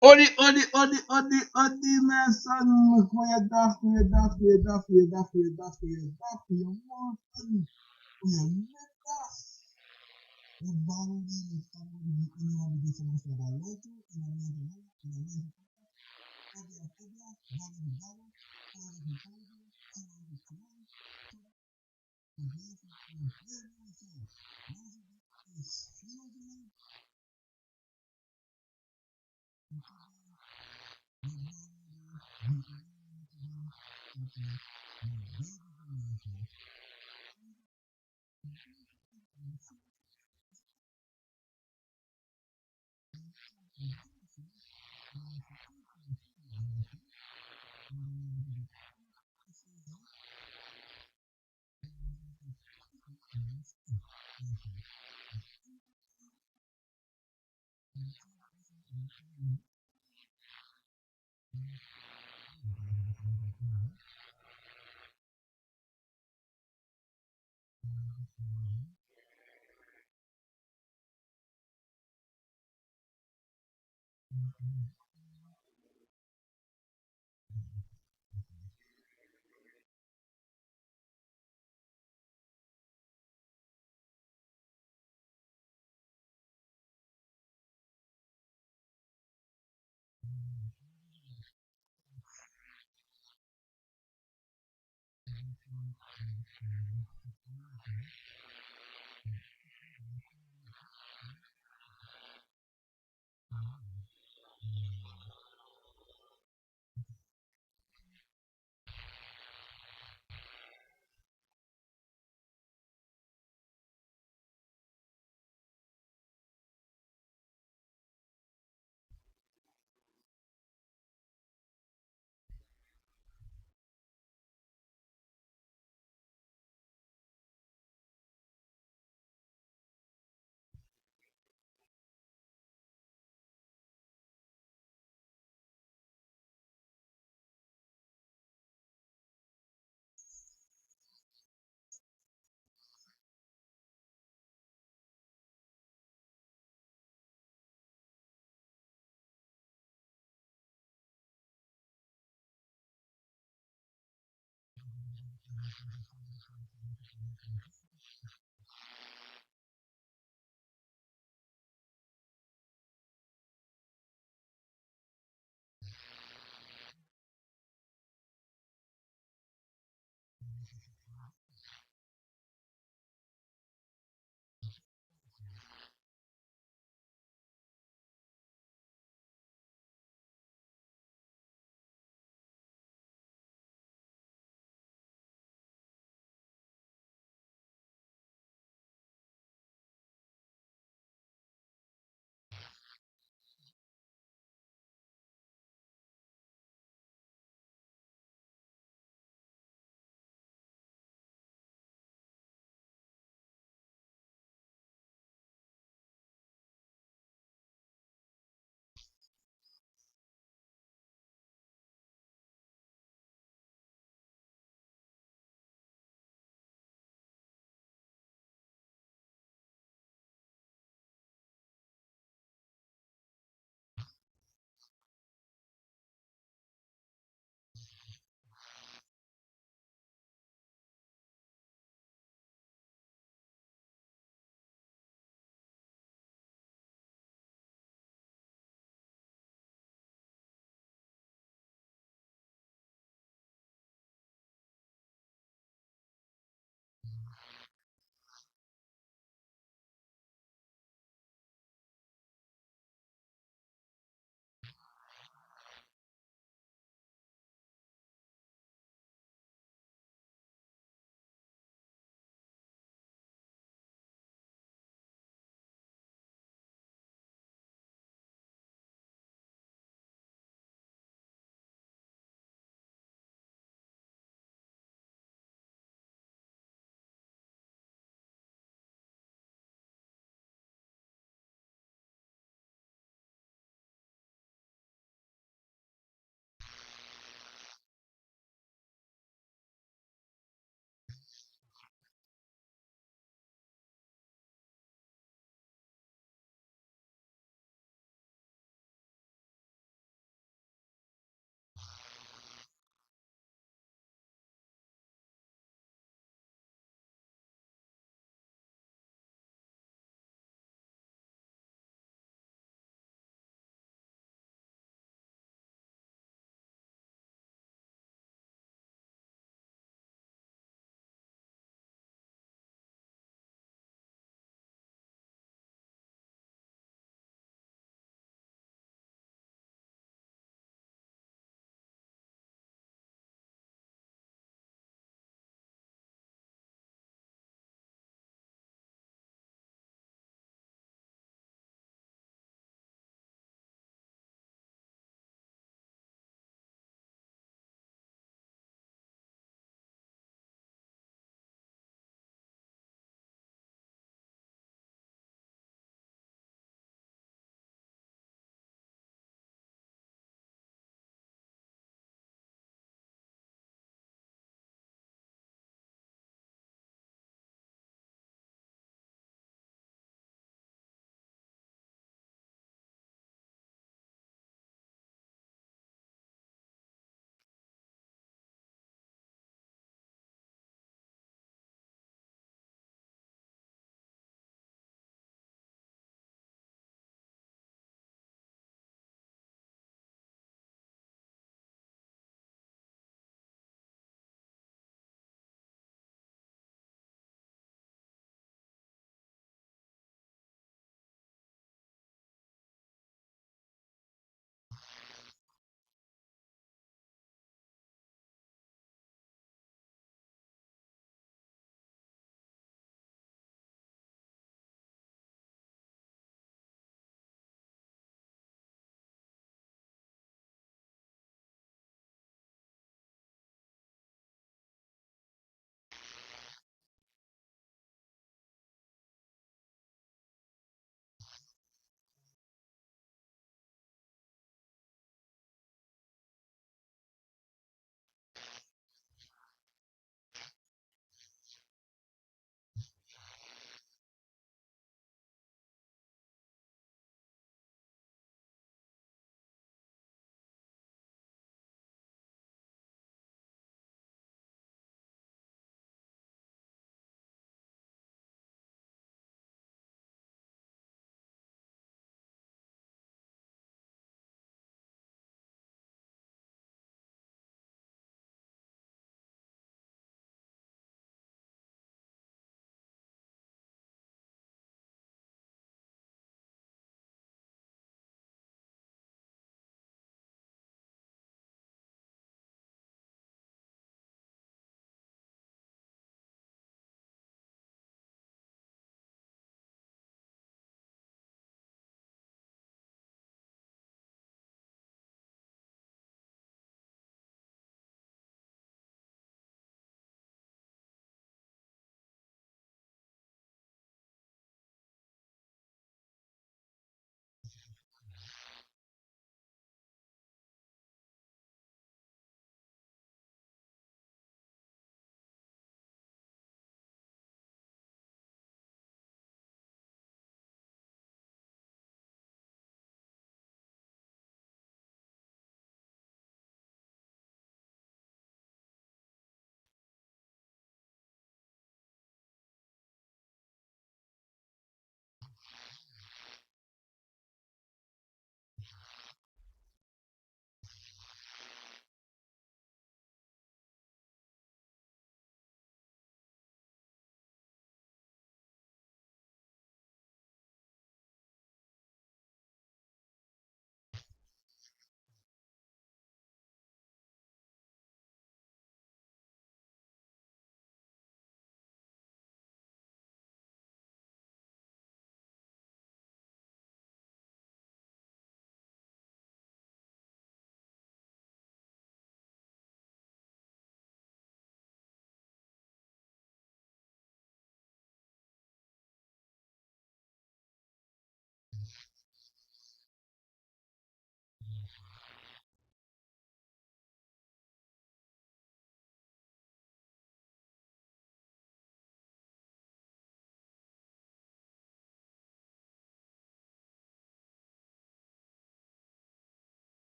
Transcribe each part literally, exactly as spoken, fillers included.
Odi, odi, odi, odi, odi, mensen. Goeiedag, goeiedag, goeiedag, goeiedag, goeiedag, goeiedag, goeiemorgen, goeiemiddag. We bouwen die met allemaal die dingen die van ons naar de loto, en dan leven we, en dan leven we. Odi, odi, odi, odi, odi, odi, odi, odi, odi, odi,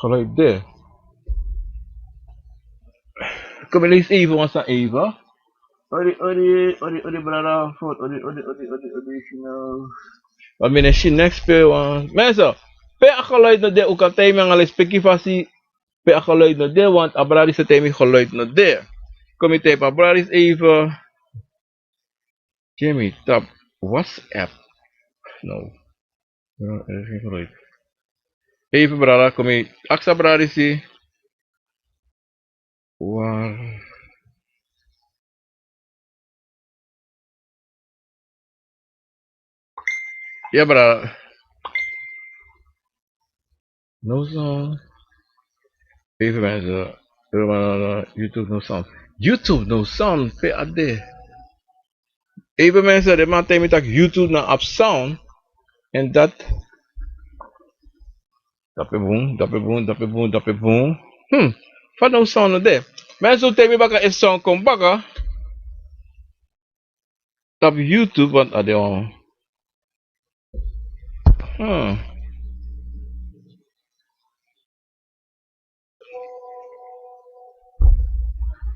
Geluid de. Kom, mi leisi even wan sani even. Odi, odi, odi, odi, brada, fot, odi, odi, odi, odi, odi, sino. Wan miniti, next pe wan. Mensen, pe a geluid no de, un kan taigi mi nanga lespeki fasi. Pe a geluid no de, want a brada disi e taigi mi geluid no de. Kom, mi taigi a brada disi even. Jimmy, tap WhatsApp. No. No, er is geen geluid. Even, brada, kom hier. Aksi a brada disi. Waar? Ja, brada. No sound. Even, mensen. Eh, maar, eh, YouTube no sound. YouTube no sound. Pe a de. Even, mensen, den man taigi mi taki YouTube no abi sound. En dat. Dape bun, dape bun, dape bun, dape bun. Hmm. Fa no sound no de. Mensen, un taigi mi baka efu sound kon baka. Tapu YouTube, want a de wan. Hmm.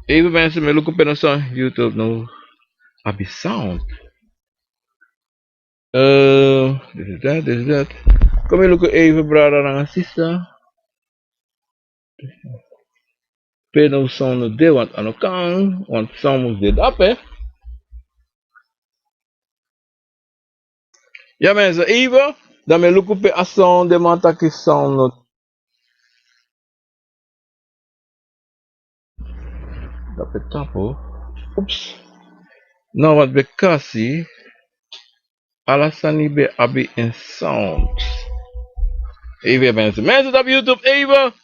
Even, mensen, mi luku pe no sound. YouTube no abi sound. Eh, this is that, this is that. Kom, mi luku even, brada nanga sisa. Pe no sound no de, want a no kan, want sound mus de dape. Ja, mensen, even. Dan mi luku pe a sound, den man taki sound no. Dape tapu. Oeps. No, want bekasi ala sani ben abi en sound. Even, mensen. Mensen tapu YouTube, even.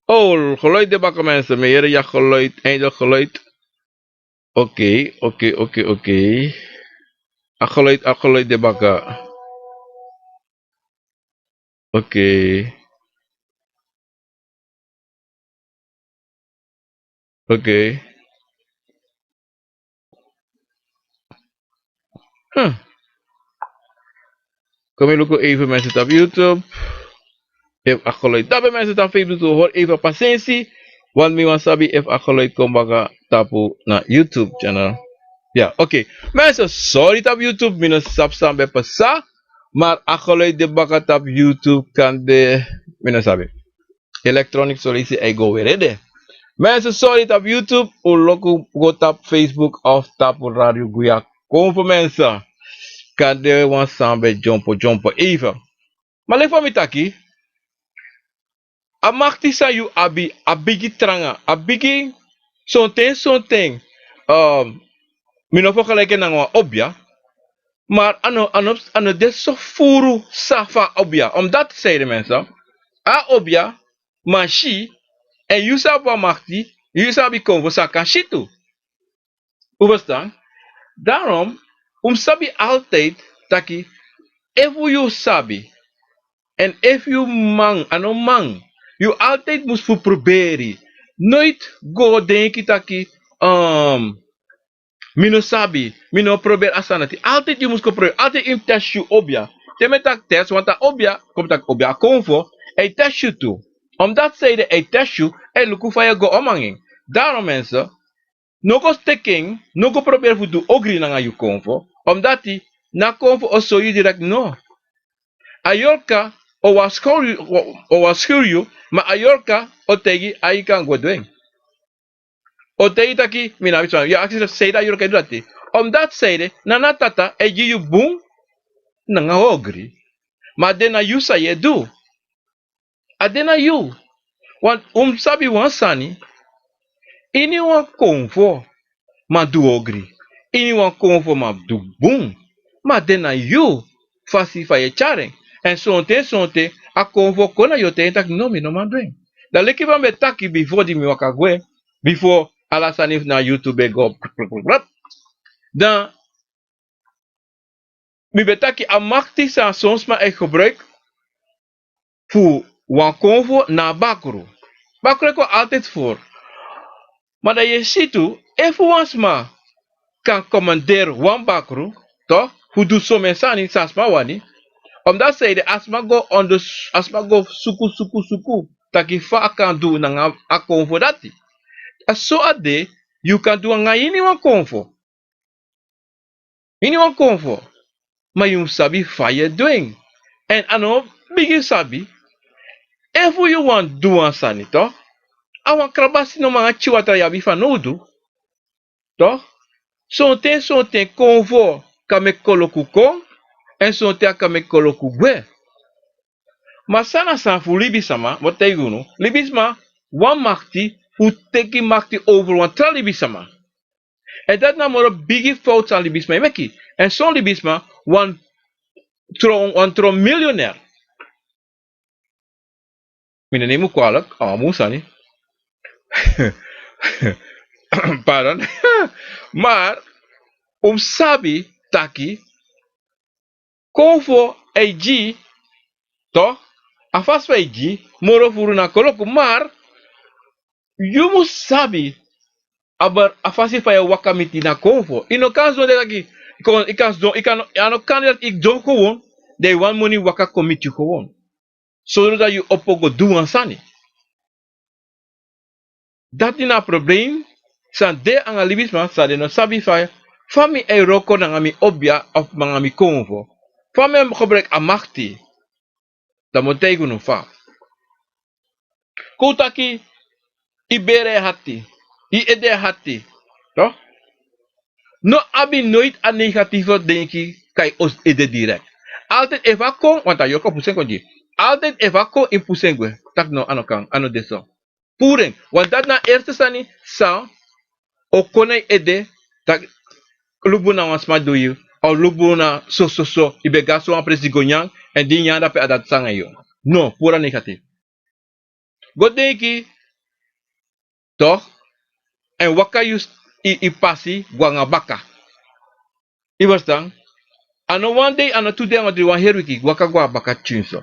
Oh, geluid de baka, mensen. Mi yere ya geluid, eindelijk geluid. Oké, oké, oké, oké. A geluid, a geluid de baka. Oké. Oké. Hmm. Kom, mi luku even, mensen tapu YouTube. Efu a geluid dape, mensen tapu Facebook, hori even, pasensi. Want mi wani sabi efu a geluid kon baka tapu na YouTube channel. Ja, oké. Mensen, sorry tapu YouTube, mi no sabi san ben pasa. Maar a geluid de baka tapu YouTube, kande, mi no sabi. Electronic solusi e go weri de. Mensen, sorry tapu YouTube, un luku go tapu Facebook of tapu Radio Guya Konfo, mensen. Kande wan sani ben dyompo dyompo even. Ma leki fa mi taki, a makti san yu abi, a bigi tranga, a bigi sonten, sonten. Ehm, mi no vergelijk en nanga wan obia. Maar a no, a no, a no de so furu san fu a obia. Omdat, zei de mensen, a obia, man si, en yu sabi wan makti, yu sabi konfo san kan si tu. Un verstaan? Daarom, un mus sabi altijd taki, efu yu sabi, en efu yu man, a no man, yu altijd mus fu proberi. Nooit go denki taki, ehm, mi no sabi, mi no proberi a sani dati. Altijd yu mus go proberi, altijd yu mus test yu obia. Te mi e taki test, want a obia, kon mi taki obia a konfo, a e test yu tu. Omdat, zei de, a e test yu, a e luku fa yu e go om nanga en. Daarom, mensen, no go teki en, no go proberi fu du ogri nanga yu konfo, omdat na konfo o sori yu direct no. A yorka o waskowri yu, o, o waskowri yu, ma a yorka o taigi yu kan go du en. O taigi yu taki, mi no abi sma, yu aksi yu srefi, sanede a yorka e du dati? Omdat, sanede, na a tata e gi yu bun nanga ogri. Ma a de na yu san yu e du. A de na yu. Want un mus sabi wan sani. Iniwan konfo man du ogri. Iniwan konfo man du bun. Ma a de na yu fasi fa yu e tyari en. Èn sonten, sonten a konfo kon na yu, o taigi en taki no, mi no man du en. Dan leki fa mi ben taki bifo di mi waka gwe, bifo ala sani na YouTube e go plop, plop, plop, plop. Dan mi ben taki a makti san son sma e gebruik fu wan konfo na a bakru. Bakru e kon altijd voor. Ma dan yu e si tu, efu wan sma kan commanderi wan bakru, toch, fu du somen sani san a sma wani, omdat, sanede, a sma go onder, a sma go suku, suku, suku. taki fa a kan du nanga a konfo dati. A so a de, yu kan du anga iniwan konfo. Iniwan konfo. Ma yu mus sabi fa yu e du en. Èn a no bigi sabi. Efu yu wani du wan sani, to, a wan krabasi nomo anga tyiwatra yu abi fanowdu. To, sonten, sonten konfo kan meki koloku kon, èn sonten a kan meki koloku gwe. Ma san na san fu libisama, mi o taigi unu, libisama wani makti fu teki makti over wan tra libisama. Èn dati na moro bigi fowtu san libisma e meki. Èn son libisma wani tron, wani tron milionair. Mi no neem un kwalijk, a wan bun sani. Pardon. Maar, un mus sabi taki, konfo e gi, to, a fasi fa e gi, moro furu na koloku, maar, yu mus sabi, a bar, a fasi fa yu e waka miti na konfo. Yu no kan sidon de taki, kon, yu kan sidon, yu kan, a no kan de taki yu sidon gewoon, dan yu wani moni waka kon miti yu gewoon. Sondro dati yu opo go du wan sani. Dati na a problem san de anga libisma, san den no sabi fa, fa mi e wroko nanga mi obia of nanga mi konfo. Fa mi e gebruik a makti. Dan mi o taigi unu fa. Kon un taki, yu bere e hati, yu ede e hati. To? No abi noiti a negatieve denki kon na yu ede direct. Altijd efu a kon, want a yorka o pusu en kon gi. Altijd efu a kon yu mus pusu en gwe. Taki no, a no kan, a no de so. Puru en, want dati na a eerste sani san o kon na yu ede, taki luku bun na wan sma du yu, of luku bun na so, so, so, yu ben go na so wan presi go nyan, èn di yu nyan dape a dati sani nanga yu. No, puru a negatief. Go denki, toch, èn waka yu, yu, yu pasi go nanga baka. Yu ferstan? A no wan dei, a no tu dei, a no dri, wan heri wiki, waka go na baka tyin so.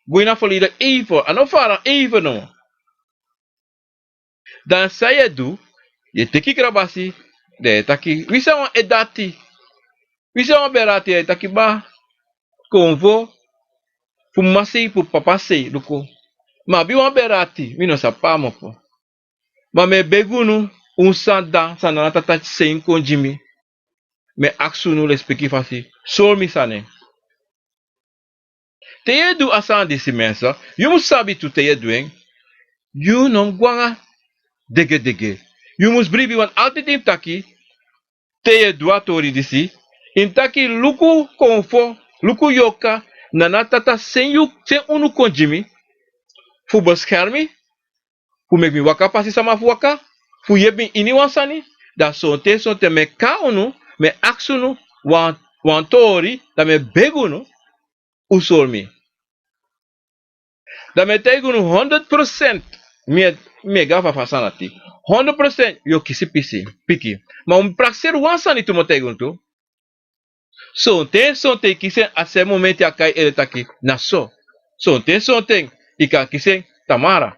Go ini a verleden even, a no fara even no. Dan san yu e du, yu e teki krabasi, dan yu e taki, wi san wan ede ati, wi san wan bere ati, yu e taki ba, konfo, fu mama sei, fu papa sei, luku. Mi abi wan bere ati, mi no sabi pe a opo. Ma mi e begi unu, un san de, san Nana Tata seni kon gi mi. Mi e aksi unu lespeki fasi, sori mi san na en. Te yu e du a sani disi, mensen, yu mus sabi tu te yu e du en, yu no mus go nanga degedege. Yu mus bribi, want altijd yu mus taki, te yu e du a tori disi, yu mus taki luku konfo, luku yorka, Nana Tata seni yu, seni unu kon gi mi, fu beschermi, fu meki mi waka pasi san mi abi fu waka, fu yepi mi ini wan sani, dan sonten, sonten mi e kon na unu, mi e aksi unu wan, wan tori, dan mi e begi unu, un sori mi. Dan mi e taigi unu honderd procent, mi e, mi e go na fa a sani dati. Honderd procent yu o kisi pisi, piki. Ma un mus prakseri wan sani tu, mi o taigi unu tu. Sonten, sonten yu kisi en a srefi momenti, a kai ede taki na so. Sonten, sonten yu kan kisi en tamara.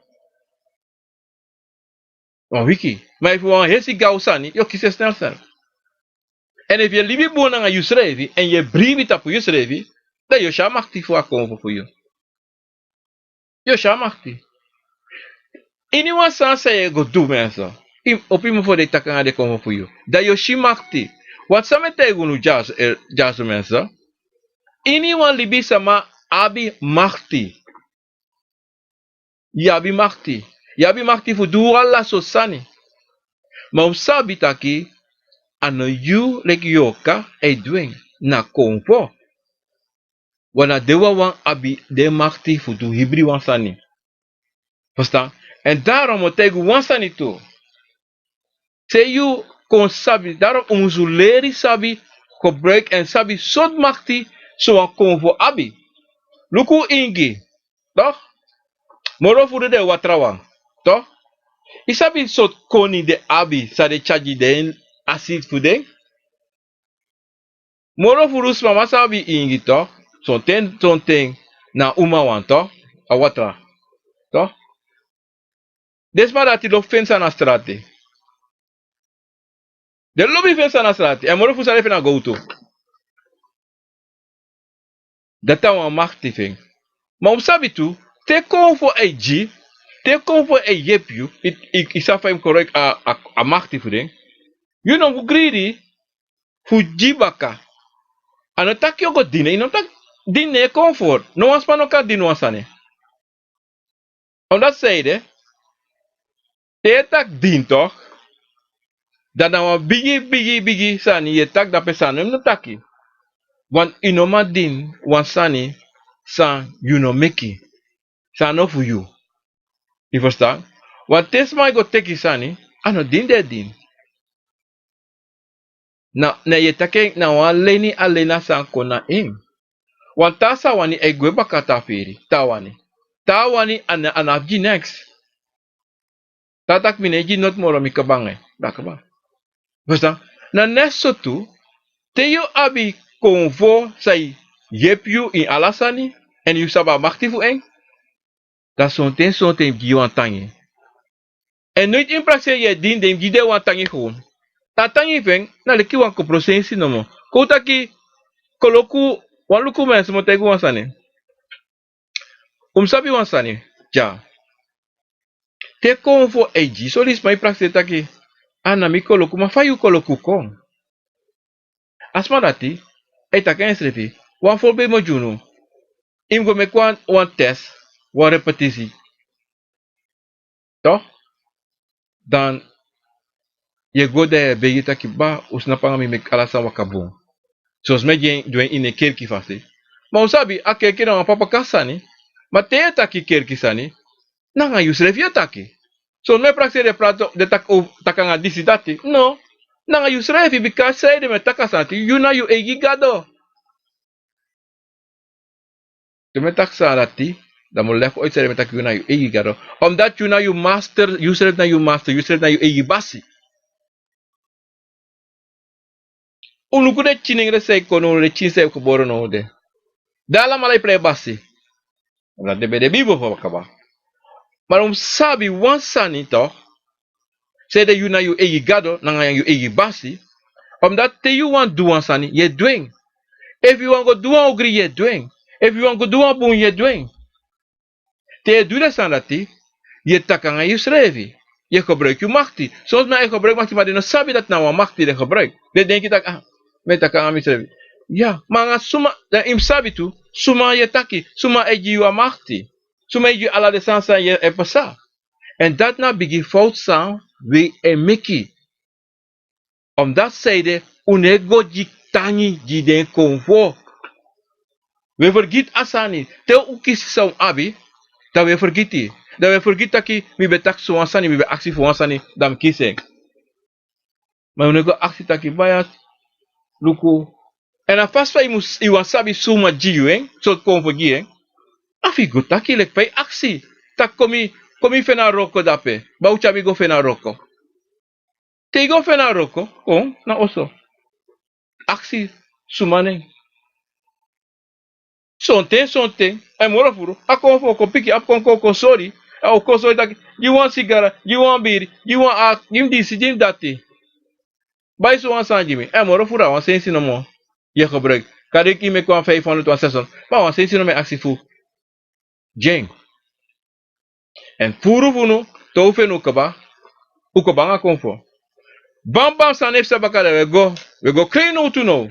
Wan wiki. Ma efu wan hesi gaw sani, yu o kisi en snel snel. Èn efu yu e libi bun nanga yusrefi, èn yu e bribi tapu yusrefi, dan yu o si a makti fu a konfo fu yu. Yu o si a makti. Iniwan sani san yu e go du, mensen. Yu, opo yu mofo, den e taki nanga den konfo fu yu. Dan yu o si makti. Wan sani mi e taigi unu dyaso, eh, dyaso, mensen. Iniwan libisama abi makti. Yu abi makti. Yu abi makti fu du ala sortu sani. Ma un sabi taki, a no yu leki yorka e du en, na konfo. Wan na den wawan abi den makti fu du hibri wan sani. Ferstan? Èn daarom mi o taigi un wan sani tu. Te yu kon sabi, daarom un musu leri sabi gebruik èn sabi sortu makti sowan konfo abi. Luku ingi, toch? Moro furu den watra wan, toch? Yu sabi sortu koni den abi, san den tyari gi den asi fu den? Moro furu sma, ma sabi ingi, toch? Sonten, sonten na uma wan, toch? A watra, toch? Den sma dati lobi feni sani na strati. Den lobi feni sani na strati. Èn moro furu san den feni na gowtu. Dati a wan makti fu en. Ma un sabi tu, Te konfo e gi, te konfo e yepi yu, i, i, i sabi fa yu mus kori a, a, a makti fu den. Yu no mus gridi fu gi baka. A no taki yu o go dini en, i no mus taki dini en konfo. No wan sma no kan dini wan sani. Omdat zij de, te yu e taki dini toch, dan na wan bigi, bigi, bigi sani yu e taki dape san no yu no taki. Want yu no man dini wan sani san yu no meki, san no fu yu. Yu ferstan? Want te sma e go teki sani, a no dini den e dini. Na, na yu e taki en na wan leni, a leni a san kon na en. Wan taa san wani e gwe baka taa feri, taa wani. Taa wani a no, a no abi gi neks. Taa taki mi no e gi noti moro, mi kaba nanga en. Da kaba. Ferstan? Na net so tu, te yu abi konfo san e yepi yu ini ala sani, èn yu sabi a makti fu en, dan sonten, sonten yu mus gi yu wan tangi. Èn noiti yu mus prakseri yu e dini den, yu mus gi den wan tangi gewoon. A tangi fu en na leki wan kopro sensi nomo. Kon un taki, koloku, wan luku, mi e sma taigi un wan sani. Un mus sabi wan sani, dya. Te konfo e gi, son leisi sma e prakseri taki, a na mi koloku, ma fa yu koloku kon? A sma dati e taki na ensrefi. Wan voorbeeld mi o gi unu. Yu mus go meki wan, wan test, wan repetisi. Toch? Dan yu e go, dan yu e begi taki, Baba, un snapu nanga mi meki ala sani waka bun. Sosi mi e du en ini en kerki fasi. Ma un sabi a kerki na wan papa kasi sani. Ma te yu e taki kerki sani, nanga yusrefi yu e taki. Son mi e prakseri den prato, den taki, o, taki nanga disi dati. No. Nanga yusrefi, bika sanede mi e taki a sani dati, yu na yu eigi gado. Te mi e taki sani dati, dan mi o leg uit sanede mi e taki yu na yu eigi gado. Omdat yu na yu master, yusrefi na yu master, yusrefi na yu eigi basi. Un luku den kinengre san e kon now, den kin san e gebore now de. Den alamala e prei basi. Omdat den ben de Bijbel fu kaba. Ma un mus sabi wan sani toch. Sanede yu na yu eigi gado, nanga yu eigi basi. Omdat te yu wani du wan sani, yu e du en. Efu yu wani go du wan ogri, yu e du en. Efu yu wani go du wan bun, yu e du en. Te yu e du den sani dati, yu e taki nanga yusrefi. Yu e gebruiki yu makti. Son sma e gebruiki makti, ma den no sabi dati na wan makti den gebruiki. Den denki taki, ah, mi e taki nanga misrefi. Ya, ma nanga suma, dan yu mus sabi tu, suma yu e taki, suma e gi yu a makti. Suma e gi yu ala den sani san yu e pasa. Èn dati na bigi fowtu san wi e meki. Omdat sanede un no e go gi tangi gi den konfo. Wi e fergiti a sani. Te un kisi san un abi, dan wi e fergiti. Dan wi e fergiti taki mi ben taki so wan sani, mi ben aksi fu wan sani, dan mi kisi en. Ma un no e go aksi taki, Baya, luku. Èn a fasi fa yu mus, yu wani sabi suma gi yu en, sortu konfo gi en. A fu yu go taki leki fa yu aksi. Taki kon mi, kon mi feni a wroko dape. Baya, un tyari mi go feni a wroko. Te yu go feni a wroko, kon na oso. Aksi suma nen. Sonten, sonten, a e moro furu, a konfo kon piki, a kon, kon, kon sori, a o kon sori taki, gi wan sigara, gi wan biri, gi wan a, gi mi disi, gi mi dati. Bai so wan sani gi mi, a e moro furu, a wan sensi nomo. Yu e gebruiki, kande yu meki wan feifi ondro, wan sesi ondro, ma a wan sensi nomo e aksi fu gi en. Èn furu fu unu, te un feni un kaba, un kaba nanga konfo. Banban sani e psa baka, dan wi e go, wi e go krin nowtu now.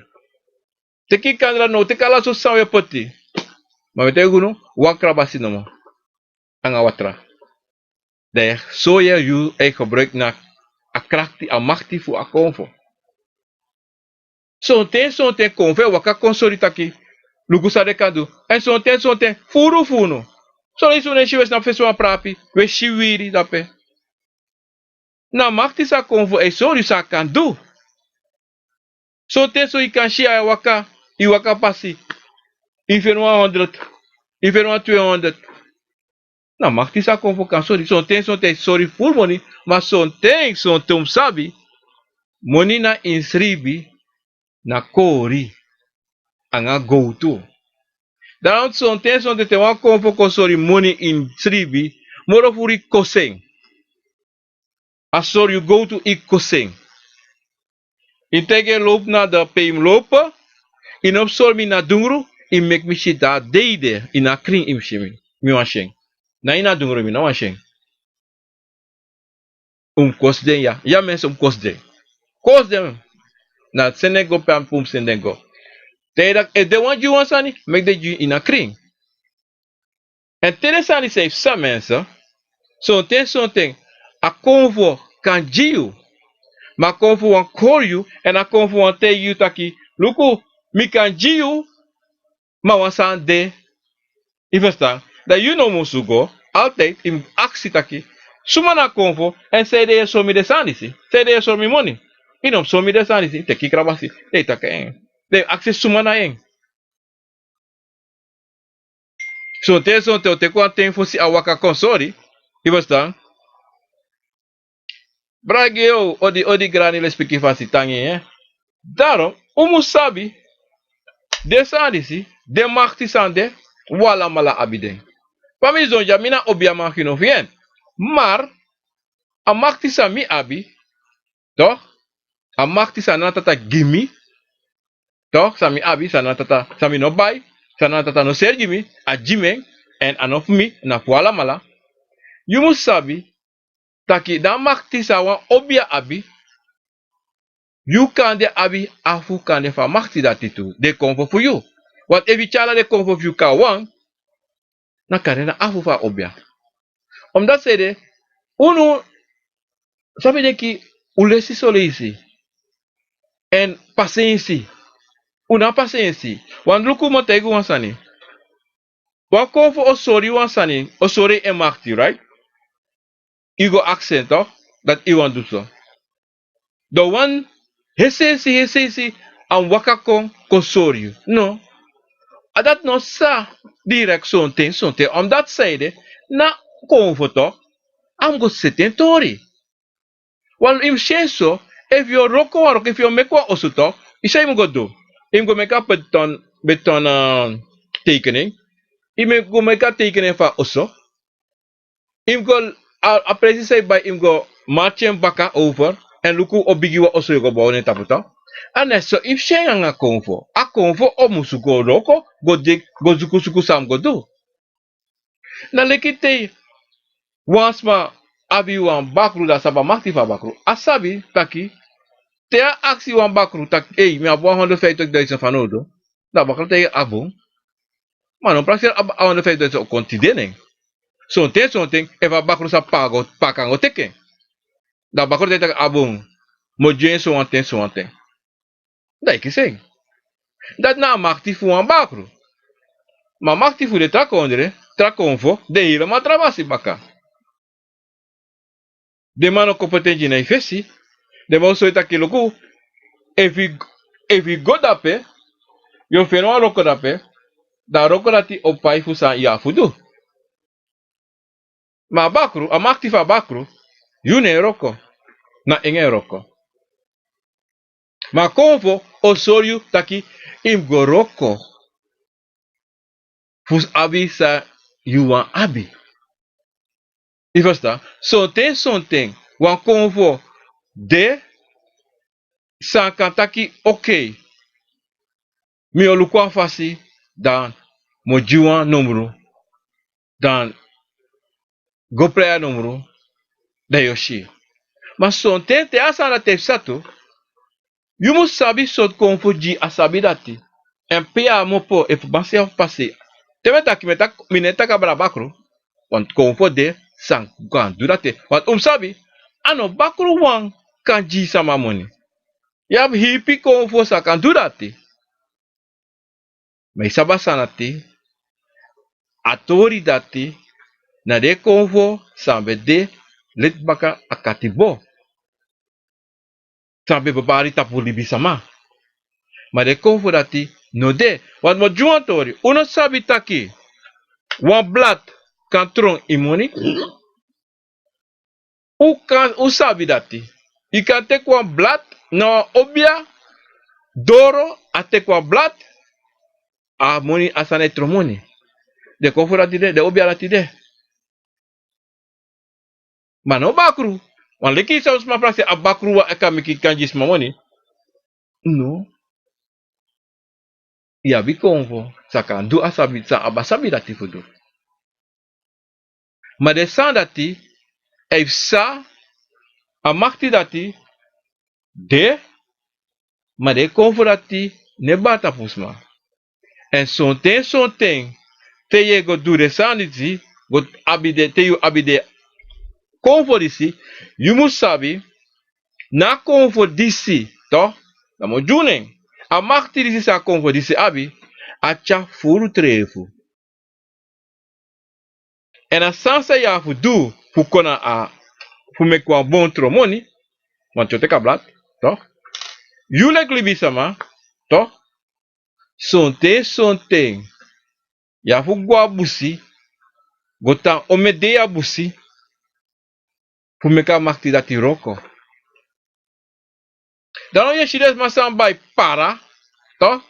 Teki kandra now, teki ala sortu sani wi e poti. Ma mi e taigi unu, wan krabasi nomo. Nanga watra. Dan yu e, so yu e gebruiki na a krakti, a makti fu a konfo. Sonten, sonten konfo e waka kon sori taki, luku san den kan du. Èn sonten, sonten, furu fu unu. Son leisi un no e si, wi e si na fesi wan prapi, wi e si wiri dape. Na makti san konfo e sori san a kan du. Sonten so yu kan si a e waka, yu waka pasi. Yu feni wan honderd, yu feni wan twe honderd. Na makti san konfo kan sori. Sonten, sonten sori furu moni, ma sonten, sonten un mus sabi. Moni na ini sribi, na kori, nanga gowtu. Dan sonten, sonten te wan konfo kon sori moni ini sribi, moro furu yu kosi en. A sori yu gowtu, yu kosi en. Yu taigi en lowpu na de pe yu mus lowpu, yu no mus sori mi na dungru, yu meki mi si de a dei de, ini a krin yu mus si mi, mi wani si en. Na ini a dungru mi no wani si en. Un mus kosi den ya. Ya, mensen, un mus kosi den. Kosi den. Na seni den go pe a mus seni den go. Te dati efu den wani gi yu wan sani, meki den gi yu ini a krin. Èn te den sani san yu psa, mensen, sonten, sonten a konfo kan gi yu. Ma a konfo wani kori yu, èn a konfo wani taigi yu taki, luku, mi kan gi yu, ma wan sani de. Yu ferstan? Dan yu no musu go, altijd yu mus aksi taki, suma na a konfo, èn sanede yu e sori mi den sani disi? Sanede yu e sori mi moni? Yu no mus sori mi den sani disi, teki krabasi, den e taki en. Den e aksi suma na en. Sonten, sonten o teki wan ten fosi a waka kon sori. Yu ferstan? Bragi yu, odi, odi grani, lespeki fasi, tangi, eh. Daarom un mus sabi, den sani disi, den makti sani de, un alamala abi den. Fa mi sidon dya, mi na obiaman gi no fi en. Maar a makti san mi abi, toch? A makti san Nana Tata gi mi, toch? San mi abi, san Nana Tata, san mi no bai, san Nana Tata no seri gi mi, a gi mi en, èn a no fu mi, na fu alamala. Yu mus sabi taki dan a makti san wan obia abi, yu kande abi afu kande fu a makti dati tu. Den konfo fu yu. Want efu yu tyari ala den konfo fu yu kon na wan, na kande na afu fu a obia. Omdati sanede, unu sabi denki un lesi son leisi. Èn pasensi. Un no abi pasensi. Wan luku, mi o taigi wan sani. Wan konfo o sori wan sani, o sori en makti, right? Yu go aksi en toch, dati yu wani du so. Dan wan hesensi, hesensi, a mus waka kon, kon sori yu. No. A dati no sa direkt sonten, sonten. Omdati sanede, na konfo toch, a mus go seti en tori. Want yu mus si en so, efu yu o wroko wan wroko, efu yu o meki wan oso toch, yu san yu mus go du? Yu mus go meki a beton, beton, eh, tekening. Yu mus go meki a tekening fu a oso. Yu mus go, a, a presi san yu bai, yu mus go marki en baka over, èn luku o bigi wan oso yu o go bow na en tapu toch. A no so yu mus si en nanga konfo. A konfo o musu go wroko, go de, go suku suku san a mus go du. Na leki te wan sma abi wan bakru, dan a sabi a makti fu a bakru. A sabi taki, te a aksi wan bakru taki, ei, mi abi wan hondro fifti duizend fanowdu. Dan a bakru taigi en a bun. Ma a no prakseri a hondro fifti duizend o kon tide nen. Sonten, sonten, efu a bakru sa paka go, paka go teki en. Dan a bakru taigi en taki a bun. Mi o gi en sowan ten, sowan ten. Dan yu kisi en. Dati na a makti fu wan bakru. Ma a makti fu den tra kondre, tra konfo, de helemaal tra basi baka. Den man no kon poti en gi na yu fesi. Den man o sori taki luku, efu yu, efu yu go dape, yu o feni wan wroko dape, dan a wroko dati o pai fu san yu abi fu du. Ma a bakru, a makti fu a bakru, yu no e wroko, na en e wroko. Ma a konfo o sori yu taki yu mus go wroko fu abi san yu wani abi. Yu ferstan? Sonten, sonten wan konfo de san kan taki, okei, mi o luku wan fasi, dan mi o gi wan nomru, dan go prei a nomru, dan yu o si. Ma sonten te a sani dati e psa tu, yu mus sabi sortu konfo di a sabi dati. Èn pe yu abi opo, efu masra fu pasi. Te mi e taki, mi e taki, mi no e taki abra bakru. Want konfo de san kan du dati. Want un mus sabi, a no bakru wan kan gi sama moni. Yu abi hipi konfo san kan du dati. Ma yu sabi a sani dati, a tori dati, na den konfo san ben de leti baka a katibo. San ben bari tapu libisama. Ma den konfo dati no de. Want mi o gi wan tori. Un no sabi taki wan blad kan tron yu moni? Un kan, un sabi dati. Yu kan teki wan blad na wan obia doro, a teki wan blad, a moni, a sani e tron moni. Den konfo dati de, den obia dati de. Ma no bakru. Wan leki san un sma prakseri, a bakru wan e kan meki kan gi sma moni. No. Yu abi konfo san kan du a sabi, san abi a sabi dati fu du. Ma den sani dati, a e psa, a makti dati de, ma den konfo dati no e bari tapu sma. Èn sonten, sonten, te yu e go du den sani disi, go abi den, te yu abi den konfo disi, yu mus sabi, na a konfo disi, to, namo gi unu en. A makti disi san a konfo disi abi, a tyari furu trefu. Èn a sani san yu abi fu du fu kon na a, fu meki wan bon tromoni, wan tyoteka blad, to. Yu leki libisama, to. Sonten, sonten, yu abi fu go a busi, go tan omeni dei a busi, fu meki a makti dati wroko. Dan yu e si den sma san bai para, to.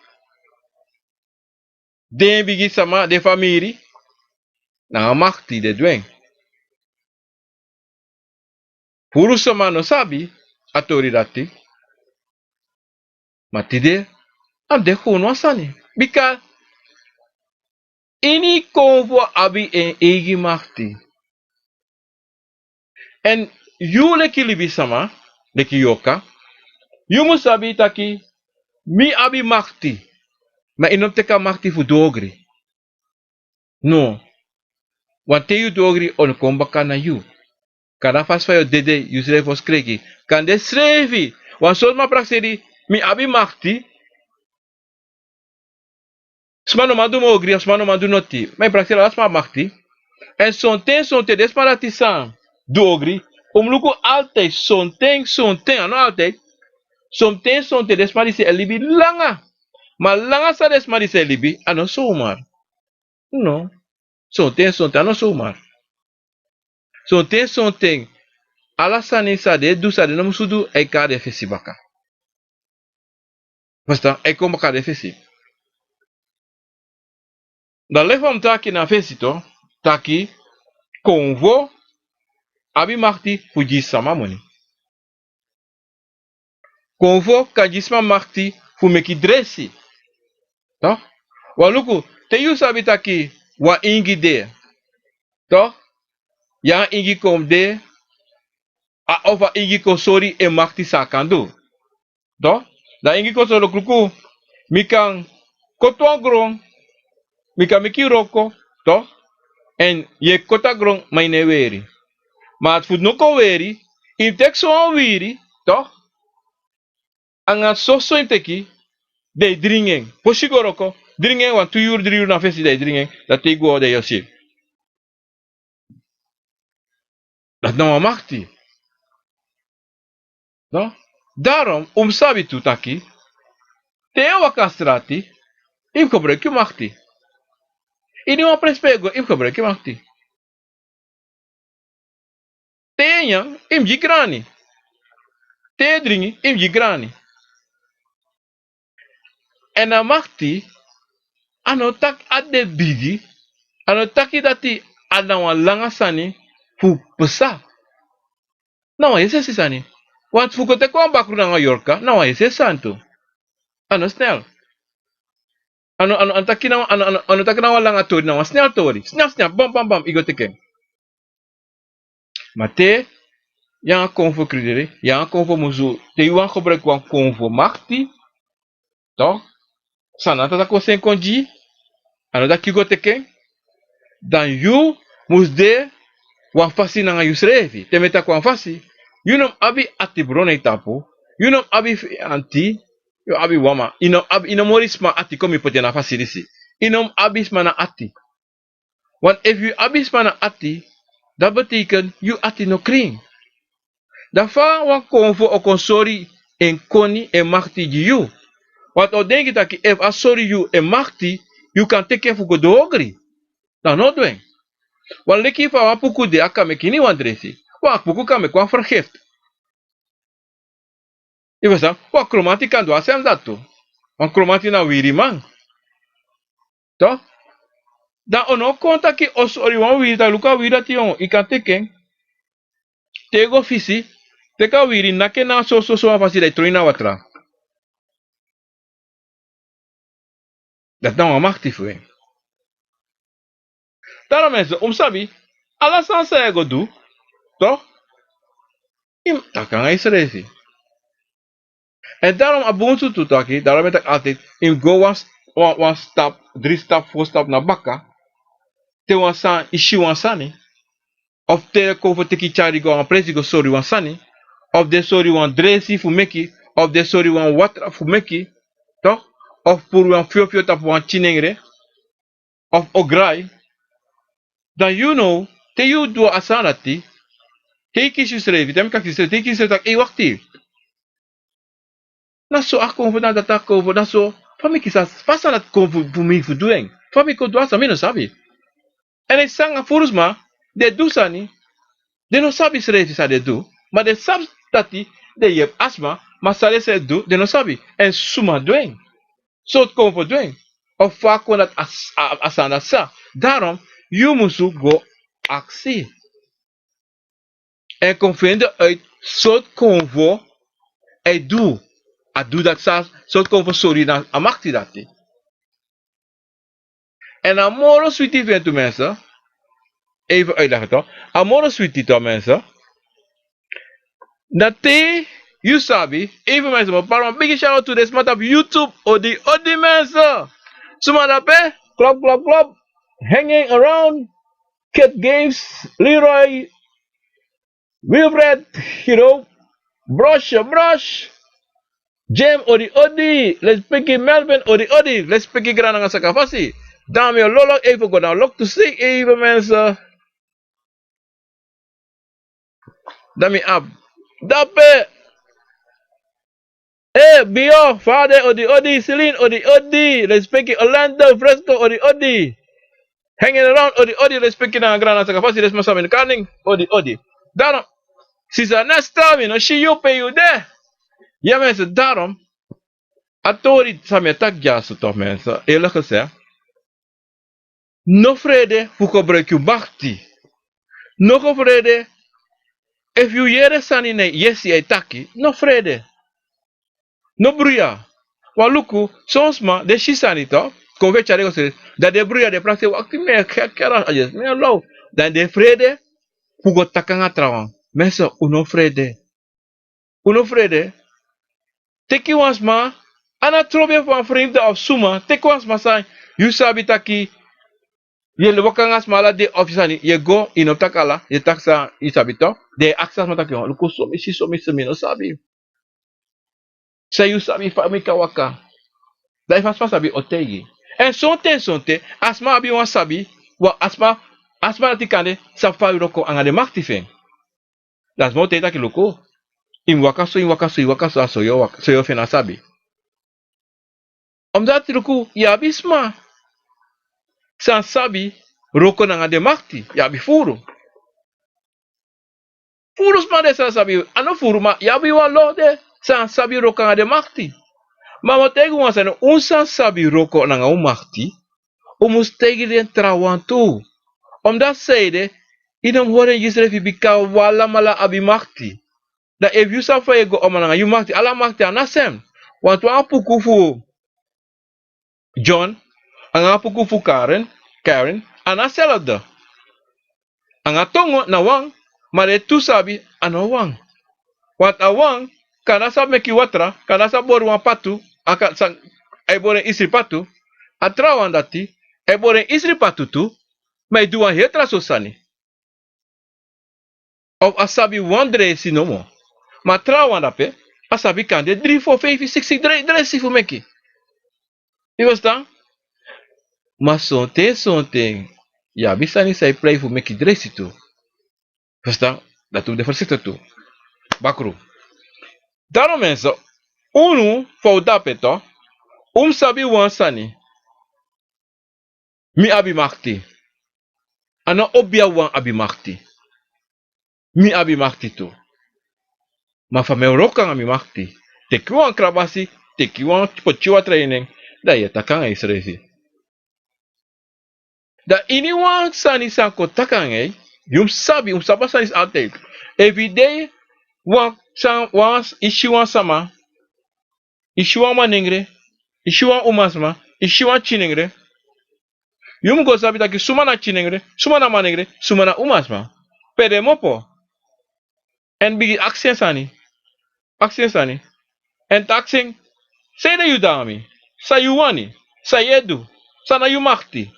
Den bigi sama, den famiri, na a makti den du en. Furu sama no sabi a tori dati. Ma tide, a de kownu a sani. Bika ini konfo abi en eigi makti. Èn yu leki libisama, leki yorka, yu mus sabi taki, mi abi makti, ma yu no mus teki a makti fu du ogri. No. Wanten yu du ogri, a o kon baka na yu. Kande a fasi fa yu o dede, yu srefi o skreki. Kande srefi, wan sortu sma prakseri, mi abi makti. Sma no man du mi ogri, sma no man du noti. Ma yu prakseri ala sma abi makti. Èn sonten, sonten, den sma dati san du ogri. Un mus luku altijd, sonten, sonten, a no altijd. Sonten, sonten, den sma disi e libi langa. Ma langa san den sma disi e libi, a no somar. No. Sonten, sonten, a no somar. Sonten, sonten, ala sani san den e du, san den no musu du, a e kon na den fesi baka. Fustan, a e kon baka na den fesi. Dan leki fa mi taki na fesi tu, taki konfo abi makti fu gi sama moni. Konfo kan gi sma makti fu meki dresi. Toch? Wan luku, te yu sabi taki wan ingi de. Toch? Yu ingi kon de, a, of a ingi kon sori en makti san a kan du. Toch? Dan ingi kon sori, luku, mi kan koti wan gron, mi kan meki wroko, toch? Èn yu e koti a gron, ma yu no e weri. Ma ati fu no kon weri, yu mus teki so wan wiri, toch? Anga soso yu mus teki, dan yu dringi en. Fosi yu go wroko, dringi en wan tu yuru, dri yuru na fesi, dan yu dringi en, dan te yu go, dan yu o si. Dati na wan makti. No? Daarom, un mus sabi tu taki, te yu e waka na strati, yu mus gebruiki yu makti. Iniwan presi pe yu e go, yu mus gebruiki yu makti. Te yu e nyan, yu mus gi grani. Te yu e dringi, yu mus gi grani. Èn a makti, a no taki a de bigi, a no taki dati a na wan langa sani fu psa. Na wan yesesi sani. Want fu go teki wan bakru nanga yorka, na wan yesesi sani tu. A no snel. A no, a no, a no taki na, a no, a no, a no taki na wan langa tori, na wan snel tori. Snel, snel, bam, bam, bam, yu go teki en. Ma te yu nanga konfo krideri, yu nanga konfo musu, te yu wani gebruiki wan konfo makti, toch? San na a Tata kon seni kon gi yu, a no taki yu go teki en, dan yu mus de wan fasi nanga yusrefi. Te mi e taki wan fasi, yu no mus abi ati bron na yu tapu, yu no mus abi feyanti, yu abi wan man, yu no abi, yu no mori sma ati kon mi poti en na a fasi disi. Yu no mus abi sma na ati. Want efu yu abi sma na ati, dati betekent yu ati no krin. Dan fa wan konfo o kon sori en koni, en makti gi yu? Want a o denki taki efu a sori yu en makti, yu kan teki en fu go du ogri. Dan a no o du en. Want leki fa wan puku de, a kan meki iniwan dresi. Wan puku kan meki wan vergift. Yu ferstan, wan kromanti kan du a sem dati tu. Wan kromanti na wiriman. Toch? Dan a no o kon taki a o sori wan wiri, taki luku a wiri dati, yu kan teki en. Te yu go fisi, teki a wiri, naki en na so, so, so wan fasi, dan yu tron en na watra. Dati na wan makti fu en. Daarom mensen, un mus sabi, Ala sani san yu e go du, toch, yu mus taki nanga yusrefi. Èn daarom a bun tu taki, daarom mi e taki altijd, yu mus go wan, wan, wan stap, dri stap, fo stap na baka, te wan sani, yu si wan sani, of te den kon fu teki tyari go a wan presi go sori wan sani, of den sori wan dresi fu meki, of den sori wan watra fu meki, toch, of puru wan fyofyo tapu wan tyinengre, of ograi, dan yu now, te yu du a sani dati, te yu kisi yusrefi, te mi kan kisi yusrefi, te yu kisi yusrefi taki, ei, wakti. Na so a kon fu, na dati a kon fu, na so, fa mi kisi a, fa a sani dati kon fu, fu mi fu du en. Fa mi kon du a sani, mi no sabi. Èn den sani, a furu sma, den du sani, den no sabi yusrefi san den du, ma den sabi dati den yepi a sma, ma san den srefi du, den no sabi. Èn suma du en. Sortu kon fu du en. Of fa kon dati a s-, a, a sani dati sa. Daarom, yu musu go aksi. Èn kon fende uit sortu kon fu a e du. A du dati sa, sortu kon fu sori na a makti dati. Èn a moro switi fu en tu, mensen. Even uitleggen toch. A moro switi toch, mensen. Na te yu sabi, even mensen, mi pari wan bigi shout out to den sma tapu YouTube, odi, odi mensen. Suma dape, klop, klop, klop. Hanging around, Kid Games, Leroy, Wilfred, you know, Brosh, Brosh, Jim, odi, odi, let's pick it, Melvin, odi, odi, let's pick it, Grananga Sakafasi. Dami, lolo, even go down, look to see, even mensen. Dami ab. Dape. Eh, Bio, Fade, odi, odi, Celine, odi, odi, respeki, Orlando, Fresco, odi, odi. Hanging around, odi, odi, respeki, na Grananga Sakafasi, respeki, Samin Kaning, odi, odi. Daarom, sisa Nesta, mi no si yu pe yu de. Ya, mensen, daarom. A tori san mi e taki dyaso toch, mensen, eerlijk gezegd. No frede fu gebruiki yu makti. No go frede, efu yu yere sani na yu yesi yu e taki, no frede. No bruya. Wan luku, son sma, den si sani toch, kon fu e tyari go srefi, dan den bruya, den prakseri, wakti, mi e kere, a yesi, mi e low. Dan den frede fu go taki nanga trawan. Mensen, un no frede. Un no frede. Teki wan sma, a no trobi fu wan frede of suma, teki wan sma san yu sabi taki yu e waka nanga sma ala dei of sani, yu e go, yu no taki ala, yu e taki san yu sabi toch. Den e aksi a sma taki, luku, so mi si, so mi si, mi no sabi. San yu sabi, fa mi kan waka. Dan efu a sma sabi, o taigi. Èn sonten, sonten, a sma abi wan sabi, wan, a sma, a sma dati kande sabi fa yu wroko nanga den makti fu en. Dan a sma o taigi taki, luku, yu mus waka so, yu mus waka so, yu mus waka so, a so yu o waka, so yu o feni a sabi. Omdati luku, yu abi sma san sabi wroko nanga den makti, yu abi furu. Furu sma de san sabi, a no furu, ma yu abi wan lo de san sabi wroko nanga den makti. Ma mi o taigi un wan sani, un san sabi wroko nanga un makti, un mus taigi den trawan tu. Omdati sanede, yu no mus hori en gi yusrefi, bika un alamala abi makti. Dan efu yu sabi fa yu e go omanga nanga yu makti, ala makti a no a sem. Wantu wan puku fu John, anga a puku fu Karen, Karen, a no a selfde. Anga tongo na wan, ma den tu sabi a no wan. Wantu a wan kan no sabi meki watra, kan no sabi bori wan patu, a kan sa, a e bori en isri patu, a trawan dati, a e bori en isri patu tu, ma a e du wan heri tra sortu sani. Of a sabi wan dresi nomo. Ma trawan dape, a sabi kande dri, fo, feifi, siksi dre-, dresi fu meki. Yu ferstan? Ma sonten, sonten, yu abi sani san e prei fu meki dresi tu. Ferstan? Dati un de fersikti tu. Bakru. Daarom mensen, unu fa un de ape toch, un mus sabi wan sani. Mi abi makti. A no obia wan abi makti. Mi abi makti tu. Ma fa mi e wroko nanga mi makti. Teki wan krabasi, teki wan poti watra ini en, dan yu e taki nanga yusrefi. Dan iniwan sani san kon taki nanga yu, yu mus sabi, yu mus sabi a sani disi altijd. Efu yu de wan san, wan, yu si wan sama, yu si wan manengre, yu si wan umasma, yu si wan tyinengre. Yu mu go sabi taki suma na pikinengre, suma na manengre, suma na umasma. Pe den mu opo. Èn bigin aksi en sani. Aksi en sani. Èn taki aksi en, sanede yu de na mi? San yu wani? San yu e du? San na yu makti?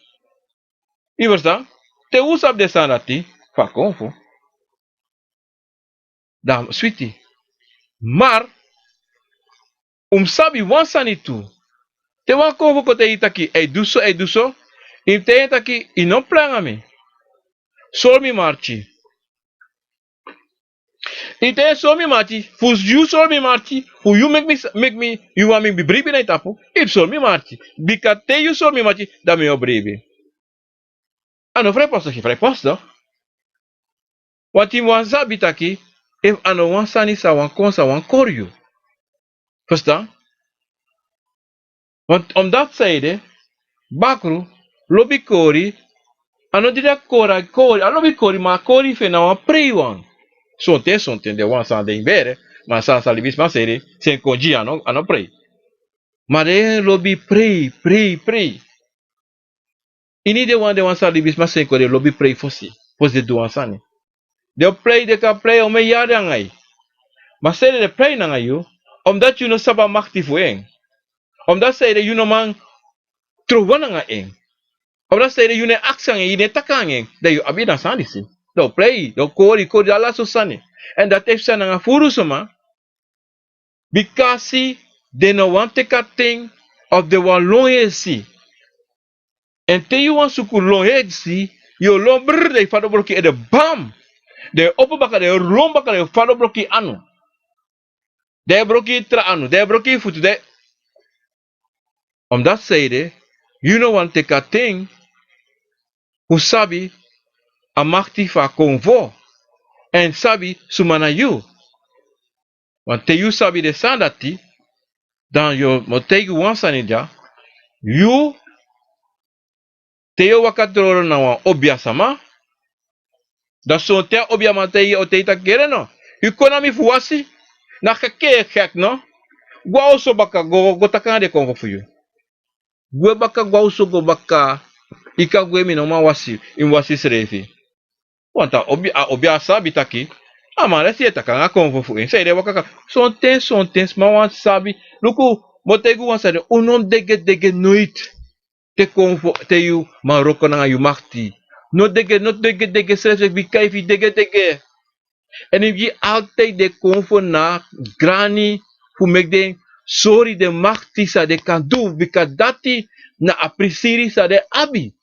Yu ferstan? Te un sabi den sani dati fu a konfo, dan a switi. Ma un mus sabi wan sani tu. Te wan konfo kon taigi yu taki a e du so, a e du so, yu mus taigi en taki yu no prei nanga mi. Sori mi marki. Yu taigi en sori mi marki, fu yu sori mi marki, fu yu meki mi, meki mi, yu wani meki mi bribi na yu tapu, yu mus sori mi marki. Bika te yu sori mi marki, dan mi o bribi. A no frijpostig, yu frijpostig. Wanti mi wani sabi taki efu a no wan sani san wani kon, san wani kori yu. Ferstan? Want omdati sanede, bakru, lobi kori, a no dede kori, a kori, a lobi kori, ma a kori fu en na wan preiwan. Sonten, sonten den wan san de ini bere, ma san, san libisma seri, san e kon gi yu a no, a no prei. Ma den lobi prei, prei, prei. Ini den wan, den wan san libisma seri kon, den lobi prei fosi, fosi den du wan sani. Den o prei, den kan prei omeni yari nanga yu. Ma sanede den prei nanga yu? Omdati yu no sabi a makti fu en. Omdati sanede yu no man trowe nanga en. Omdati sanede yu no e aksi nanga en, yu no e taki nanga en. Dan yu abi den sani disi. Den o prei, den o kori, kori, ala so sani. Èn dati e psa nanga furu sma. Bikasi den no wani teki a ten, of den wani lon heri si. Èn te yu wani suku lon heri si, yu o lon brr, dan yu fadon broki ede bam. Dan yu opo baka, dan yu lon baka, dan yu fadon broki anu. Dan yu broki tra anu, dan yu broki futu, dan yu... Omdati sanede yu no wani teki a ten fu sabi a makti fu a konfo, èn sabi suma na yu. Want te yu sabi den sani dati, dan yu o, mi o taigi wan sani dya. Yu, te yu o waka troro na wan obiasma, dan sonten a obiaman taigi, o taigi taki: Yere no, yu kon na mi fu wasi? Na gek yu e gek no? Go a oso baka, go, go taki nanga den konfo fu yu. Gwe baka, go a oso go baka. Yu kan gwe, mi no man wasi, yu mus wasi yusrefi. Want a obi, a obiasma sabi taki a man dati e taki nanga konfo fu en. Sanede waka kon? Sonten, sonten sma wani sabi. Luku, mi o taigi wan sani, un no mus degedege noiti. Te konfo, te yu man wroko nanga yu makti, no dege, no degedege srefsrefi, bika efu yu degedege, èn yu gi altijd den konfo na grani fu meki den sori den makti san den kan du, bika dati na a prisiri san den abi.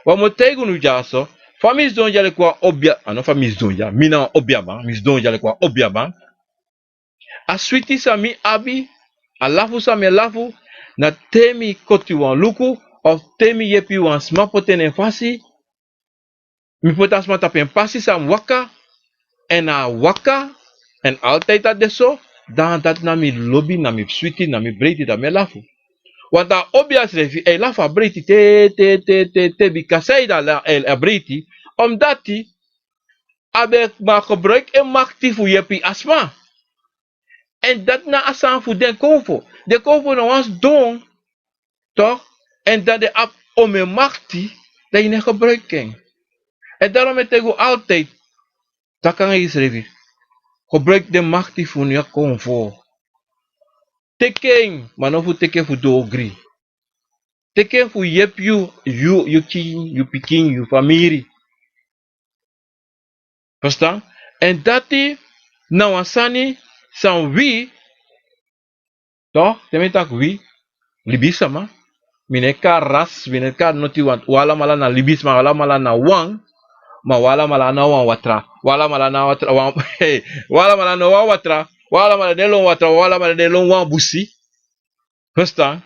Wan mi o taigi unu dyaso, fa mi sidon dya leki wan obia, a no fa mi sidon dya, mi na wan obiaman, mi sidon dya leki wan obiaman. A switi san mi abi, a lafu san mi e lafu, na te mi koti wan luku, of te mi yepi wan sma poti en na en fasi, mi poti a sma tapu en pasi san mi waka, èn a waka, èn altijd a de so, dan dati na mi lobi, na mi switi, na mi breiti, dan mi e lafu. Want a obia srefi e lafu a breiti te, te, te, te, te, bika sanede a la, a, a breiti, omdati a ben man gebruik en makti fu yepi a sma. Èn dati na a sani fu den konfo. Den konfo na wan sidon, toch? Èn dan den abi omeni makti, dan yu no e gebruik en. Èn daarom mi e taigi un altijd, taki nanga yusrefi. Gebruik den makti fu unu a konfo. Teki en, ma no fu teki en fu du ogri. Teki en fu yepi yu, yu, yu kin, yu pikin, yu famiri. Verstaan? Èn dati na wan sani san wi, toch, te mi e taki wi, libisma, mi no e kari ras, mi no e kari noti, want un alamala na libisma, un alamala na wan, ma un alamala no a wan watra, un alamala no a watra, wan, un alamala no a wan watra, un alamala no e lon watra, un alamala no e lon wan busi. Verstaan?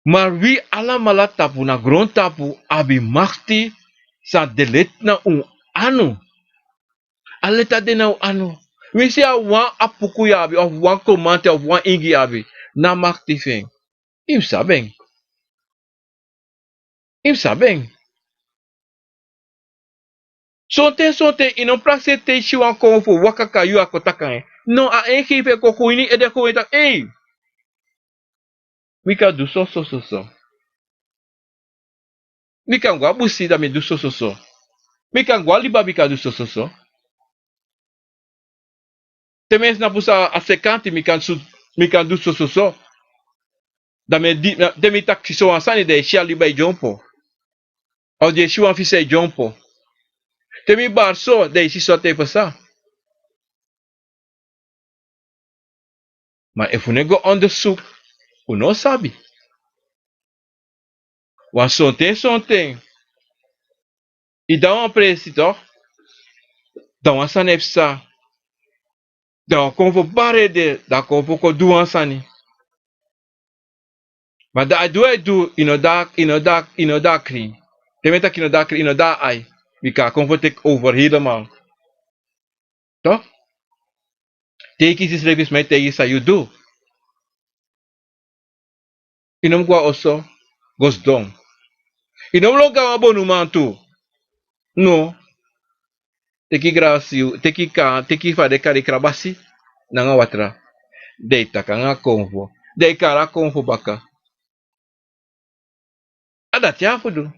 Ma wi alamala tapu na grontapu abi makti san de leti na un anu. A leti a de na un anu. Winsi a wan apuku yu abi, of wan komante, of wan ingi yu abi, na makti fu en. Yu mus sabi en. Yu mus sabi en. Sonten, sonten yu no prakseri te yu si wan konfo waka kon na yu, a kon taki nanga en. No, a en gi fu en kon kon ini yu ede, kon e taki: Ei, mi kan du so, so, so, so. Mi kan go a busi, dan mi du sososo. Mi kan go a liba, mi kan du sososo. Te mi e snapu san a sekanti, mi kan su, mi kan du sososo. Dan mi e di, te mi taki sowan sani, dan yu e si a liba e dyompo. Of yu e si wan fisi e dyompo. Te mi bari so, dan yu e si so te yu pasa. Ma efu un no e go ondersuku, un no o sabi. Wan sonten sonten, yu de na wan presi toch, dan wan sani e psa. Dan wan konfo bari ede, dan a konfo kon du wan sani. Ma dan a du, a e du, yu no de, yu no de, yu no de a krin. Te mi e taki yu no de a krin, yu no de a ai. Bika a konfo teki over helemaal. Toch? Te yu kisi srefi, sma e taigi yu san yu du. Yu no mus go a oso go sidon. Yu no mus lon go a wan bonuman tu. No. Teki grasi, teki ka, teki fa den e kari krabasi nanga watra. Dan yu taki nanga a konfo. Dan yu kari a konfo baka. A dati a fu du.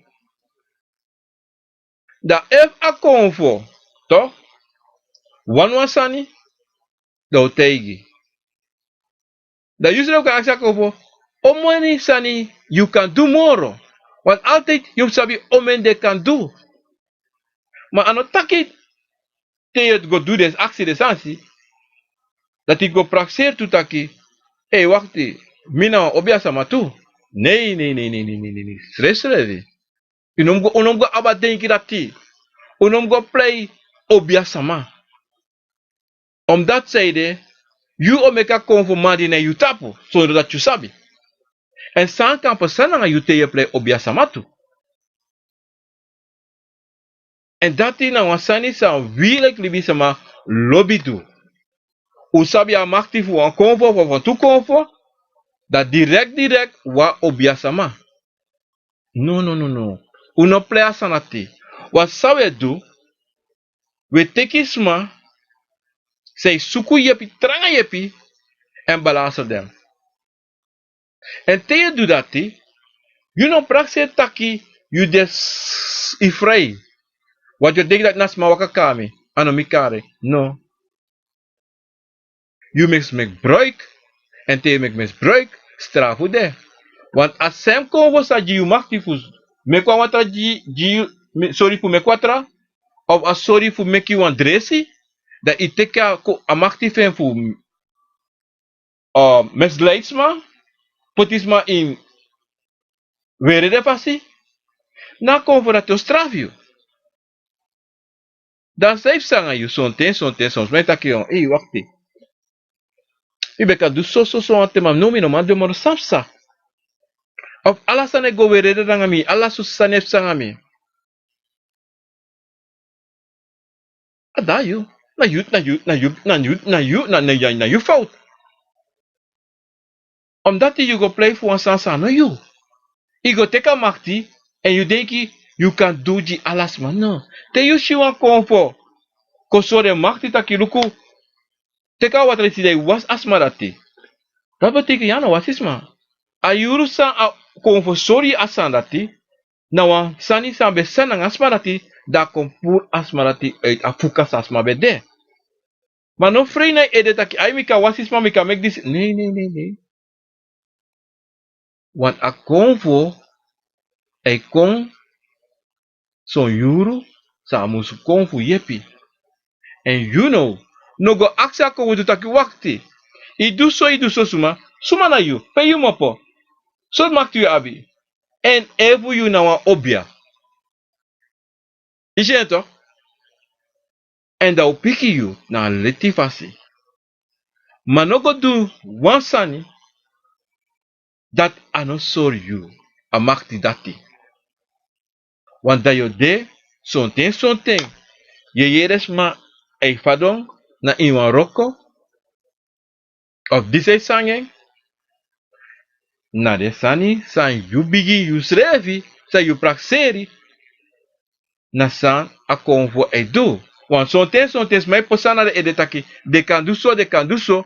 Dan efu a konfo, toch, wani wan sani, dan un taigi. Dan yu srefi kan aksi a konfo, omeni sani yu kan du moro. Want altijd yu mus sabi omeni den kan du. Ma a no taki te yu e go du den, aksi den sani, dati yu go prakseri tu taki, ei, wakti, mi na wan obiasama tu. Nei, nei, nei, nei, nei, nei, nei, nei. Srefsrefi. Un no mus go, un no mus go abi a denki dati. Un no mus go prei obiasama. Omdat, sanede, yu o meki a konfo mandi na yu tapu, sondro dati yu sabi. Èn san kan pasa nanga yu te yu e prei obiasama tu. Èn dati na wan sani san wi leki libisama lobi du. Un sabi a makti fu wan konfo, fu, fu tu konfo, dan direkt, direkt wan obiasama. No, no, no, no. Un no prei a sani dati. Wan san wi e du, wi e teki sma san e suku yepi, tranga yepi, èn balanser den. Èn te yu e du dati, yu no prakseri taki yu de s-, yu frei. Want yu o denki dati na sma waka kon na mi, a no mi kari. No. Yu meki misbruik, èn te yu meki misbruik, strafu de. Want a sem konfo sa gi yu makti fu meki wan watra gi, gi yu, mi-, sori fu meki watra, of a sori fu meki wan dresi, dan yu teki a ko-, a makti fu en fu, eh, misleid sma, poti sma ini wrede fasi, na a konfo dati o strafu yu. Dan san e psa nanga yu sonten, sonten, son sma e taki, ei, wakti. Mi ben kan du so, so, so wan ten, ma now mi no man du en moro, san psa. Of ala sani e go wrede nanga mi, ala so sani e psa nanga mi. A dati yu, na yu, na yu, na yu, na yu, na yu, na, na, na, na yu fout. Omdat yu go prei fu wan sani san no yu. Yu go teki a makti, èn yu denki yu kan du gi ala sma. No. Te yu si wan konfo kon sori en makti taki luku, teki a watra disi dan yu wasi a sma dati. Dati betekent yu a no wasi sma. A yuru san a konfo sori a sani dati, na wan sani san ben sani nanga a sma dati, dan a kon puru a sma dati uit a fuka san a sma ben de. Ma no frei na yu ede taki, ai, mi kan wasi sma, mi kan meki disi. Nei, nei, nei, nei. Want a konfo e kon son yuru san a musu kon fu yepi. Èn yu no, no go aksi a konfo tu taki, wakti. Yu du so, yu du so, suma, suma na yu, pe yu kmopo. Sortu makti yu abi. Èn efu yu na wan obia. Yu si en toch? Èn dan un piki yu na a leti fasi. Ma no go du wan sani dati a no sori yu a makti dati. Want dan yu o de, sonten, sonten, yu e yere sma e fadon na ini wan wroko, of disi e sanga en, na den sani san yu bigin yusrefi, san yu prakseri, na san a konfo e du. Want sonten, sonten sma e poti sani na den ede taki, den kan du so, den kan du so,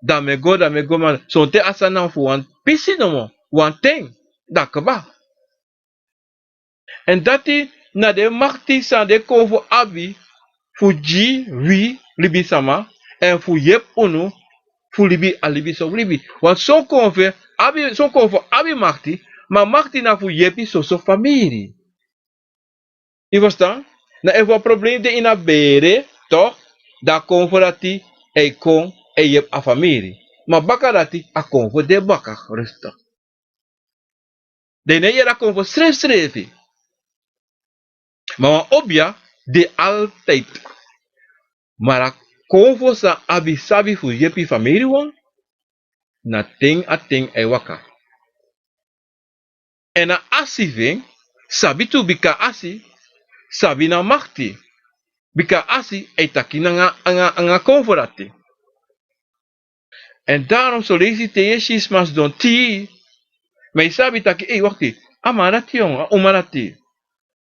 dan mi e go, dan mi e go, ma sonten a sani na fu wan pisi nomo, wan ten, dan kaba. Èn dati na den makti san den konfo abi fu gi wi libisama èn fu yepi unu fu libi a libi san un libi. Wan son konfo abi, son konfo abi makti, ma makti na fu yepi soso famiri. Yu ferstan? Na efu wan problem de ini a bere, tok, dan a konfo dati e kon e yepi a famiri. Ma baka dati a konfo de baka, rustig. Den no e yere a konfo srefsrefi. Ma wan obia de altijd. Ma a konfo san abi sabi fu yepi famiri wan, na ten a ten a e waka. Èn a asi fu en sabi tu, bika a asi sabi na makti. Bika a asi e taki nanga, anga, anga konfo dati. Èn daarom son leisi te yu e si sma sidon tii, ma yu sabi taki, ei, wakti, a man dati, yon, a uma dati,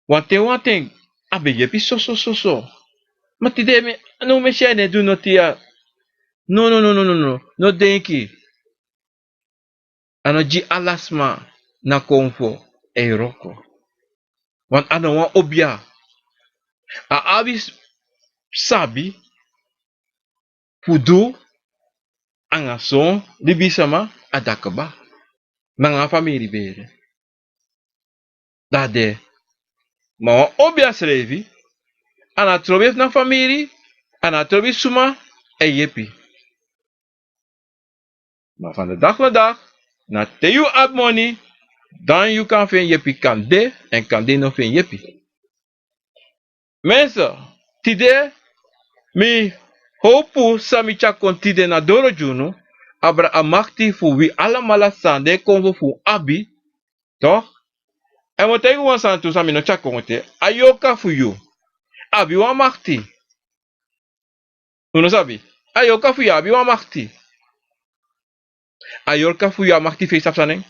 wanten wanten a ben yepi soso soso. Ma tide mi, no, mi e si a no e du noti ya. No, no, no, no, no, no, no denki. A no gi ala sma na konfo e wroko. Want a no wan obia. A abi s-, sabi fu du anga son libisama a dati kaba. Nanga famiri bere. Da a de. Ma wan obia srefi, a no trobi efu na famiri, a no trobi suma e yepi. Ma van de dag vandaag, na te yu abi moni, dan yu kan feni yepi, kande, èn kande no feni yepi. Mensen, tide, mi howpu san mi tyari kon tide na doro gi unu, abra a makti fu wi alamala san den konfo fu un abi, toch? Èn mi o taigi wan sani tu san mi no tyari kon te, a yorka fu yu abi wan makti. Un no sabi? A yorka fu yu abi wan makti. A yorka fu yu a makti fu yu sabi san na en.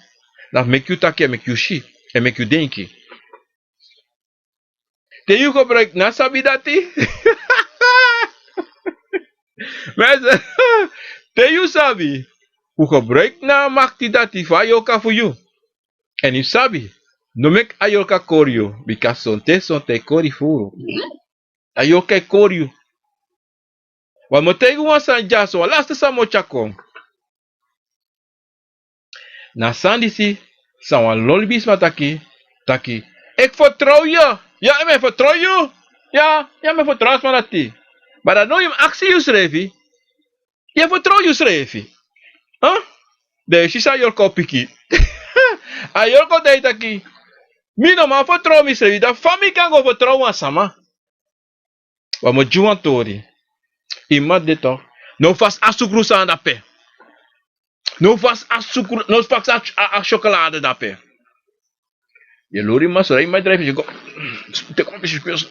Na fu meki yu taki, èn meki yu si, èn meki yu denki. Te yu gebruik na sabi dati. Mensen, te yu sabi fu gebruik na makti dati fu a yorka fu yu. Èn yu sabi, no meki a yorka kori yu, bika sonten, sonten e kori furu. A yorka e kori yu. Wan mi o taigi wan sani dyaso, wan laste sani mi o tyari kon. Na sani disi san wan lon libisma taki, taki, ik vertrouw je. Ya, mi e vertrouw yu. Ya, ya, mi e vertrouw a sma dati. Ma dan now yu mus aksi yusrefi. Yu e vertrouw yusrefi? Huh? Dan yu si san a yorka o piki. A yorka o taigi taki, mi no man vertrouw misrefi, dan fa mi kan go vertrouw wan sama? Wan mi o gi wan tori. Yu mati de toch. No fasi a sukru sani dape. No fasi a sukru, no fasi a, a, a syokolade dape. Yu e lori masra, yu mati drijfi, yu go. Teki wan pisi pisi.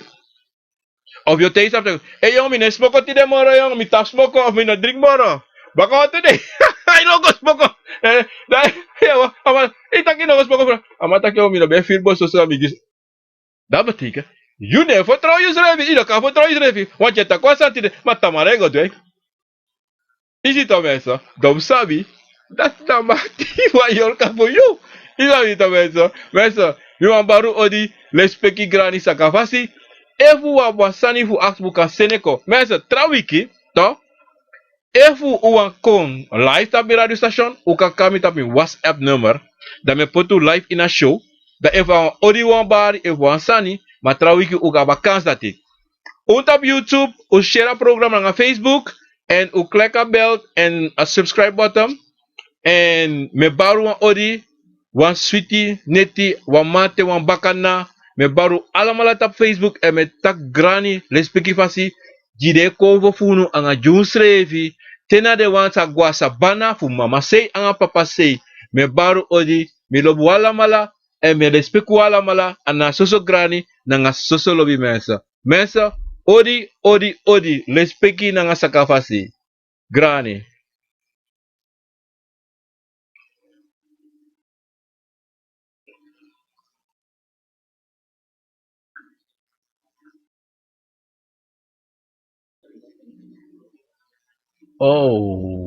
Of yu o taigi sabi taki, ei, yon, mi no e smoko tide moro, yon, mi tapu smoko, of mi no dringi moro. Baka wan tu dei, a no go smoko. Eh, dan, ya, a man, yu taki yu no go smoko, a man taki, yon, mi no ben firi bun soso, mi gi Dan betekent, yu no e vertrouw yusrefi, yu no kan vertrouw yusrefi. Want yu e taki wan sani tide, ma tamara yu go du en. Yu si toch mensen, dan un sabi, dati na makti fu a yorka fu yu. Yu sabi toch mensen, mensen, mi wani bari un odi, lespeki, grani, sakafasi. Efu un abi wan sani fu aksi, un kan seni kon. Mensen, tra wiki, toch? Efu un wani kon live tapu mi radio station, un kan kari mi tapu mi WhatsApp nummer. Dan mi e poti un live ini a show. Dan efu a wan odi un wani bari, efu wan sani, ma tra wiki un go abi a kansi dati. Un tapu YouTube, un share a program nanga Facebook, èn un kleki a bel èn a subscribe button. Èn mi e bari un wan odi, wan switi, neti, wan mate, wan bakana. Mi e bari un alamala tapu Facebook, èn mi e taki grani, lespeki fasi, gi den konfo fu unu anga gi unsrefi, te na den wan sa go na sabana fu mama sei anga papa sei. Mi e bari un odi, mi lobi un alamala, èn mi e lespeki un alamala, a na soso grani, nanga soso lobi mensen. Mensen, odi, odi, odi, lespeki nanga sakafasi. Grani. Oh.